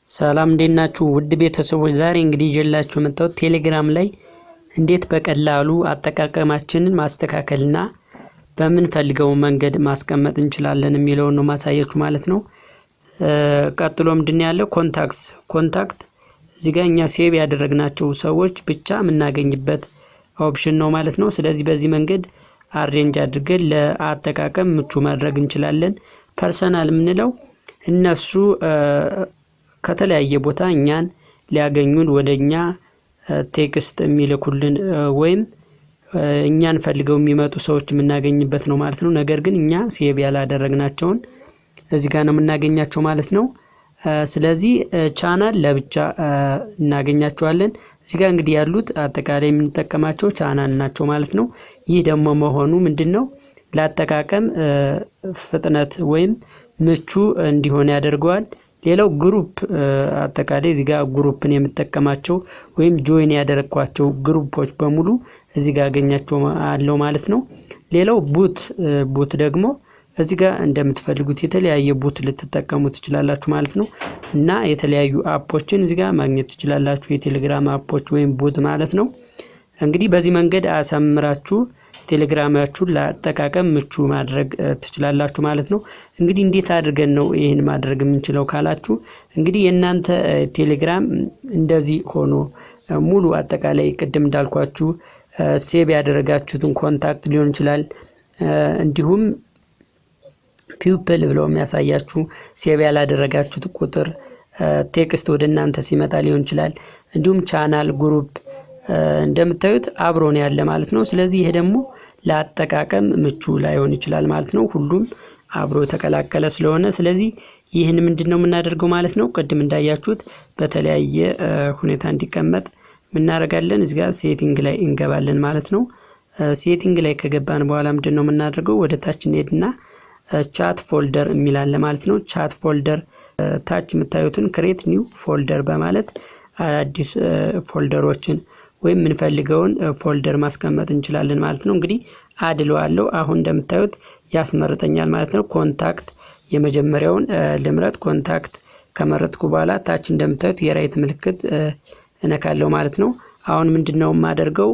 ሰላም፣ እንዴት ናችሁ ውድ ቤተሰቦች? ዛሬ እንግዲህ ይዤላችሁ የመጣሁት ቴሌግራም ላይ እንዴት በቀላሉ አጠቃቀማችንን ማስተካከልና በምንፈልገው መንገድ ማስቀመጥ እንችላለን የሚለውን ነው ማሳያችሁ ማለት ነው። ቀጥሎ ምንድን ያለው? Contacts። Contact እዚህ ጋር እኛ save ያደረግናቸው ሰዎች ብቻ የምናገኝበት option ነው ማለት ነው። ስለዚህ በዚህ መንገድ arrange አድርገን ለአጠቃቀም ምቹ ማድረግ እንችላለን። Personal የምንለው እነሱ ከተለያየ ቦታ እኛን ሊያገኙን ወደ እኛ text የሚልኩልን ወይም እኛን ፈልገው የሚመጡ ሰዎች የምናገኝበት ነው ማለት ነው። ነገር ግን እኛ save ያላደረግናቸውን እዚህ ጋር ነው የምናገኛቸው ማለት ነው። ስለዚህ ቻናል ለብቻ እናገኛቸዋለን። እዚህ ጋር እንግዲህ ያሉት አጠቃላይ የምንጠቀማቸው ቻናል ናቸው ማለት ነው። ይህ ደግሞ መሆኑ ምንድን ነው? ለአጠቃቀም ፍጥነት ወይም ምቹ እንዲሆን ያደርገዋል። ሌላው group፣ አጠቃላይ እዚህ ጋር group ን የምጠቀማቸው ወይም join ያደረግኳቸው group ኦች በሙሉ እዚህ ጋር አገኛቸው አለው ማለት ነው። ሌላው bot። Bot ደግሞ እዚህ ጋር እንደምትፈልጉት የተለያየ bot ልትጠቀሙ ትችላላችሁ ማለት ነው። እና የተለያዩ app ኦችን እዚህ ጋር ማግኘት ትችላላችሁ፣ የቴሌግራም app ኦች ወይም bot ማለት ነው። እንግዲህ በዚህ መንገድ አሳምራችሁ ቴሌግራማችሁን ለአጠቃቀም ምቹ ማድረግ ትችላላችሁ ማለት ነው። እንግዲህ እንዴት አድርገን ነው ይህን ማድረግ የምንችለው ካላችሁ፣ እንግዲህ የእናንተ ቴሌግራም እንደዚህ ሆኖ ሙሉ አጠቃላይ ቅድም እንዳልኳችሁ save ያደረጋችሁትን contact ሊሆን ይችላል፣ እንዲሁም people ብለው የሚያሳያችሁ save ያላደረጋችሁት ቁጥር text ወደ እናንተ ሲመጣ ሊሆን ይችላል። እንዲሁም channel፣ group እንደምታዩት አብሮን ያለ ማለት ነው። ስለዚህ ይሄ ደግሞ ለአጠቃቀም ምቹ ላይሆን ይችላል ማለት ነው። ሁሉም አብሮ የተቀላቀለ ስለሆነ፣ ስለዚህ ይህን ምንድን ነው የምናደርገው ማለት ነው? ቅድም እንዳያችሁት በተለያየ ሁኔታ እንዲቀመጥ ምናደርጋለን? እዚህ ጋር setting ላይ እንገባለን ማለት ነው። Setting ላይ ከገባን በኋላ ምንድን ነው የምናደርገው? ወደ ታች እንሄድና chat folder የሚል አለ ማለት ነው። Chat folder ታች የምታዩትን create new folder በማለት አዲስ folder ኦችን ወይም የምንፈልገውን folder ማስቀመጥ እንችላለን ማለት ነው። እንግዲህ add እለዋለሁ። አሁን እንደምታዩት ያስመርጠኛል ማለት ነው። Contact የመጀመሪያውን ልምረጥ። Contact ከመረጥኩ በኋላ ታች እንደምታዩት የ right ምልክት እነካለሁ ማለት ነው። አሁን ምንድን ነው የማደርገው?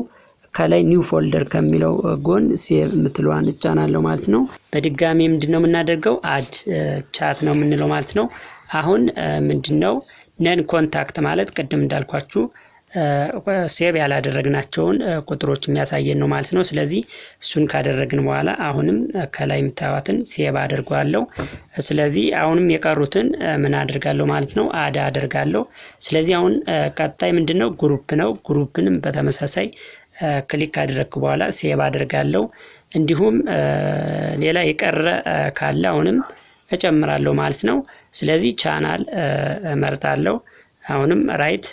ከላይ new folder ከሚለው ጎን save የምትለዋን እጫናለሁ ማለት ነው። በድጋሚ ምንድን ነው የምናደርገው? Add chat ነው የምንለው ማለት ነው። አሁን ምንድን ነው non contact ማለት? ቅድም እንዳልኳችሁ save ያላደረግናቸውን ቁጥሮች የሚያሳየን ነው ማለት ነው። ስለዚህ እሱን ካደረግን በኋላ አሁንም ከላይ የምታዩትን save አድርገዋለሁ። ስለዚህ አሁንም የቀሩትን ምን አድርጋለሁ ማለት ነው? Add አደርጋለሁ። ስለዚህ አሁን ቀጣይ ምንድን ነው? Group ነው። Group ንም በተመሳሳይ click ካደረግኩ በኋላ save አድርጋለሁ። እንዲሁም ሌላ የቀረ ካለ አሁንም እጨምራለሁ ማለት ነው። ስለዚህ ቻናል እመርጣለሁ። አሁንም right፣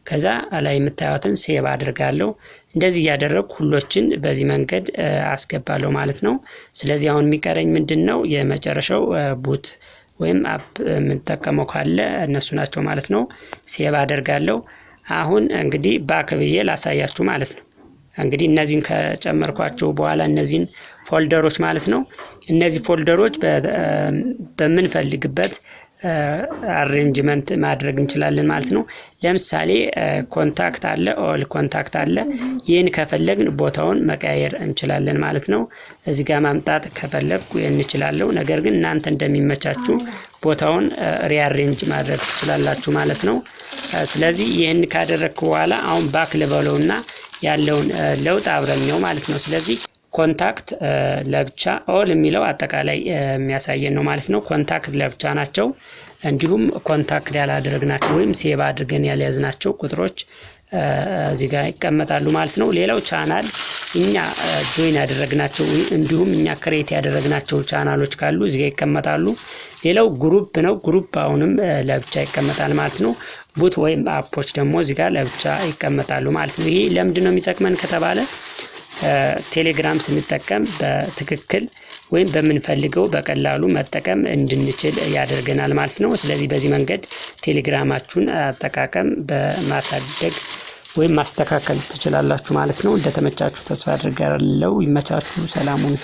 ከዛ ላይ የምታዩትን save አድርጋለሁ። እንደዚህ እያደረግኩ ሁሎችን በዚህ መንገድ አስገባለሁ ማለት ነው። ስለዚህ አሁን የሚቀረኝ ምንድን ነው? የመጨረሻው bot ወይም app የምንጠቀመው ካለ እነሱ ናቸው ማለት ነው። Save አደርጋለሁ። አሁን እንግዲህ back ብዬ ላሳያችሁ ማለት ነው። እንግዲህ እነዚህን ከጨመርኳቸው በኋላ እነዚህን folder ኦች ማለት ነው። እነዚህ folder ኦች በምንፈልግበት arrangement ማድረግ እንችላለን ማለት ነው። ለምሳሌ contact አለ፣ all contact አለ። ይህን ከፈለግን ቦታውን መቀያየር እንችላለን ማለት ነው። እዚህ ጋር ማምጣት ከፈለግኩ እንችላለሁ። ነገር ግን እናንተ እንደሚመቻችሁ ቦታውን rearrange ማድረግ ትችላላችሁ ማለት ነው። ስለዚህ ይህን ካደረግኩ በኋላ አሁን back ልበለውና ያለውን ለውጥ አብረን ነው ማለት ነው። ስለዚህ contact ለብቻ፣ all የሚለው አጠቃላይ የሚያሳየን ነው ማለት ነው። Contact ለብቻ ናቸው። እንዲሁም contact ያላደረግናቸው ወይም save አድርገን ያልያዝናቸው ቁጥሮች እዚህ ጋር ይቀመጣሉ ማለት ነው። ሌላው ቻናል፣ እኛ join ያደረግናቸው እንዲሁም እኛ create ያደረግናቸው ቻናሎች ካሉ እዚህ ጋር ይቀመጣሉ። ሌላው group ነው። Group አሁንም ለብቻ ይቀመጣል ማለት ነው። Bot ወይም app ኦች ደግሞ እዚህ ጋር ለብቻ ይቀመጣሉ ማለት ነው። ይሄ ለምንድን ነው የሚጠቅመን ከተባለ፣ ቴሌግራም ስንጠቀም በትክክል ወይም በምንፈልገው በቀላሉ መጠቀም እንድንችል ያደርገናል ማለት ነው። ስለዚህ በዚህ መንገድ ቴሌግራማችሁን አጠቃቀም በማሳደግ ወይም ማስተካከል ትችላላችሁ ማለት ነው። እንደተመቻችሁ ተስፋ አድርጋለሁ። ይመቻችሁ። ሰላሙን።